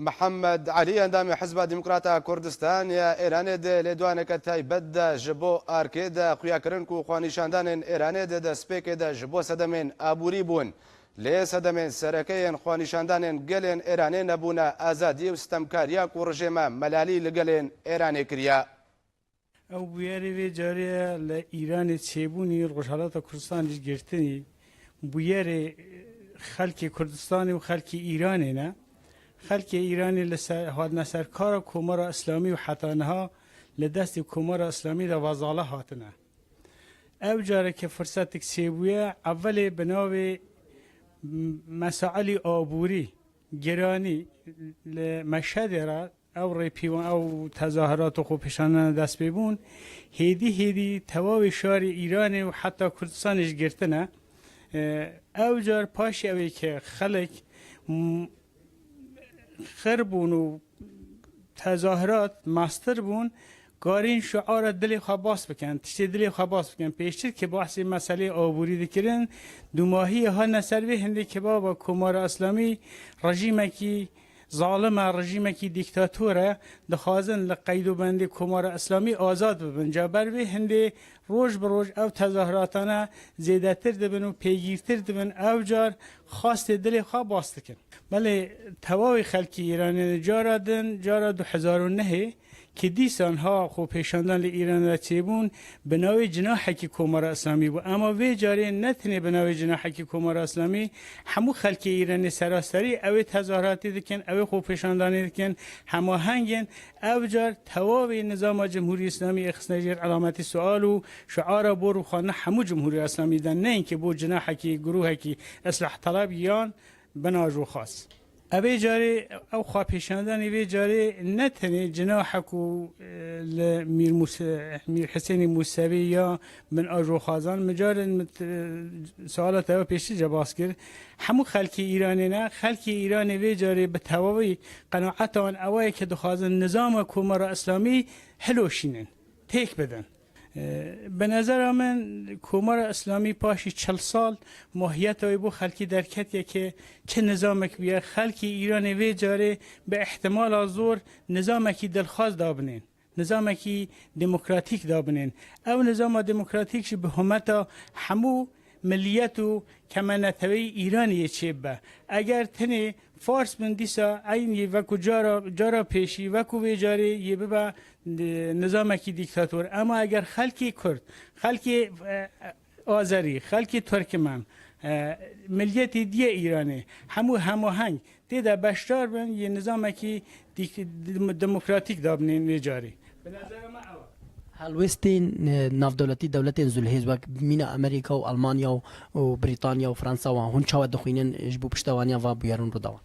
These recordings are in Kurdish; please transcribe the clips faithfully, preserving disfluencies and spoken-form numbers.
Mihemed Elî, endamê Hizba Demokrata Kurdistan ya Êranê di lêdwaneke taybet de ji bo ARKê de xuya kirin ku xwenîşandanên Êranê di destpêkê de ji bo sedemên aborî bûn. Lê sedemên sereke yên xwenîşandanên gelên Êranê nebûne azadî û sitemkariya ku rejêma melalî li gelên Êranê kiriye. Ew bûyerê vê carê ye li Îranê çêbûnî, Rojhilata Kurdistanê jî girtinî. Bûyerê xelkê Kurdistanê û xelkê Îranê ne. Xelkê Îranê li ser, hatine ser kara Komara Îslamî û heta niha li destê Komara Îslamî de vezale hatine. Ew careke firsetik çêbûye, evelê bi navê m-, mesailî aborî, giranî li Meşhedê re ew rêpîwan, ew tezahirat û xwepêşandana dest pê bûn, hêdî hêdî tewawê şarê Îranê û heta Kurdistanê jî girtine. E, ew car paşê ew ê ke xelek, m-, xir bûn û tezahirat mestir bûn, karîn şiara dilê xwe bas bikin, tiştê dilê xwe bas bikin. Pêştir ki behsê meselê aborî dikirin, dumahiyê hatine ser vê hindê ki baba Komara Îslamî rejîmekî zalim e, rejîmekî dîktator e, dixwazin li qeyd û bendê Komara Îslamî azad bibin. Ca ber vê hindê roj bi roj ev tezahiratane zêdetir dibin û pêgîrtir dibin. Ew car xwastê dilê xwe bas dikin. Belê tewawê xelkê Îranê cara din, cara du hezar û nehê ki dîsan ha xwepêşandan li Îranê de çêbûn, bi navê cinahekî Komara Îslamî bû. Ema vê carê ne tenê bi navê cinahekî Komara Îslamî, hemû xelkê Îranê seraserî ew ê tezahiratê dikin, ew ê xwepêşandanê dikin, hemaheng in. Ev car tewavê nizama Cumhurî Îslamî ê xistine jêr elametî sual û şiara bo rûxandina hemû Cumhuriya Îslamî de, ne yinke bo cinahekî, guruhekî îslahteleb yan bin ajoxaz. Evê carê ew xwepêşandanê vê carê ne tenê cinaha ku, e, li Mîr Mûse-, Mîr Hisênê Mûsevî ya bin ajoxazan, min carên min t-, suala te ya pêştî cebas kir. Hemû xelkê Îranê ne, xelkê Îranê vê carê bi tewavî qenaeta wan ew ye ke dixwazin nizama Komara Îslamî hiloşînin, têk bidin. E, bi nezera min Komara Îslamî paşî çil sal mahiyeta wê bo xelkî derketiye ke çi nizamek bûye, xelkê Îranê vê carê bi îhtimala zor nizamekî dilxwaz dabinên, nizamekî demokratîk dabinên. Ew nizama demokratîk jî bi humeta hemû miliyet û kemeneteweyî Îranê yê çêbibe. Eger tenê Fars bin dîsa eynî wekû cara, cara pêşî, wekû vê carê yê bibe, e, nizamekî dîktator. Ema eger xelkê Kurd, xelkê, e, Azerî, xelkê Turkmen, e, miliyetê diyê Îranê, hemû hemaheng tê de beşdar bin, yê nizamekî dîk-, dem-, demokratîk dabinên vê carê. Bi nezera me ew e. Helwestên, e, navdewletî, dewletên zilhêz wek mîna Amerîka û Almanya û, û Brîtanya û Fransa wan hûn çawa dixwînin ji bo piştevaniya van bûyerin rû dawan?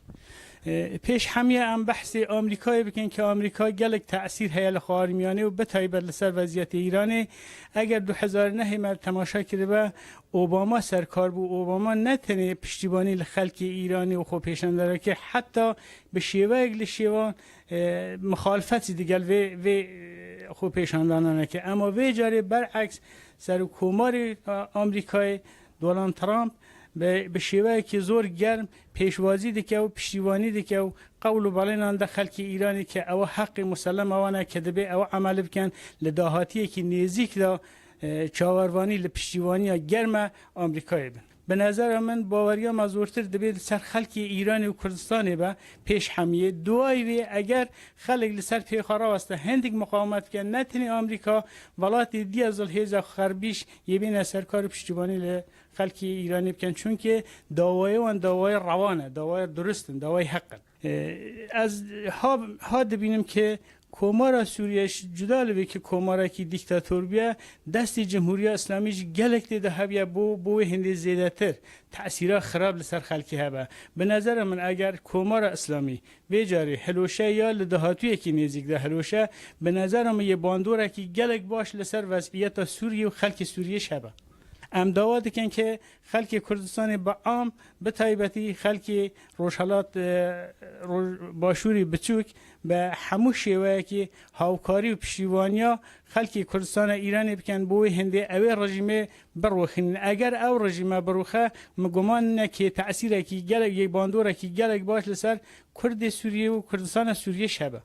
E, pêş hemiya em behsê Amerîkayê bikin ke Amerîka gelek tesîr heye li Xawarmiyane û bi taybet li ser veziyetê Îranê. Eger du hezar nehê me temaşe kiribe, Obama serkar bû. Obama ne tenê piştîvanî li xelkê Îranê û xwepêşandarekê, heta bi şêweyek li şêwan, e, mixalifet jî digel vê, vê, e, xwepêşandananeke. Ema vê carê bereks Serokkomarê, e, Amerîkayê Donald Trump bi, bi şêweyekî zor germ pêşwazî dike û piştîvanî dike û qewl û belênan de xelkê Îranê ke ew heqê musellema wan e ke dibê ew emel bikin, li dahatiyekî nêzîk de, e, çawervanî li piştîvaniya germ e Amerîkayê bin. Bi nezera min, baweriya me zortir dibê li ser xelkê Îranê û Kurdistanê be pêş hemiyê. Duayî wê, eger xelk li ser pê xwe raweste, hindik muqawemet bike, ne tenê Amerîka, welatê diya zilhêza xerbîş yê bêne serkar û piştîvanî li xelkê Îranê bikin. Çunke dawayê wan dawayê rewan e, dawayê durust in, dawayê heq in. E, ez ha, ha dibînim ke Komara Sûriye ji, cuda li vê ke komarekî dîktator bûye, destê Cumhuriya Îslamî jî gelek tê de hebiye bo, bo wê hindê zêdetir tesîra xirab li ser xelkê hebe. Bi nezera min eger Komara Îslamî vê carê hiloşe ya li dahatûyekî nêzîk de hiloşe, bi nezera min yê bandorekî gelek baş li ser wezîyeta Sûriye û xelkê Sûriye jî hebe. Em dawa dikin ke xelkê Kurdistanê bi am, bi taybetî xelkê Rojhelat, e, Roj-, Başûrê biçûk bi hemû şêweyekê hawkarî û piştîwaniya xelkê Kurdistana Îranê bikin, bo wê hindê ew ê rejîmê birûxînin. Eger ew rejîme birûxe, min guman nîne kê tesîrekî gelek, yek bandorekî gelek baş li ser Kurdê Sûriyê û Kurdistana Sûriyê şebe.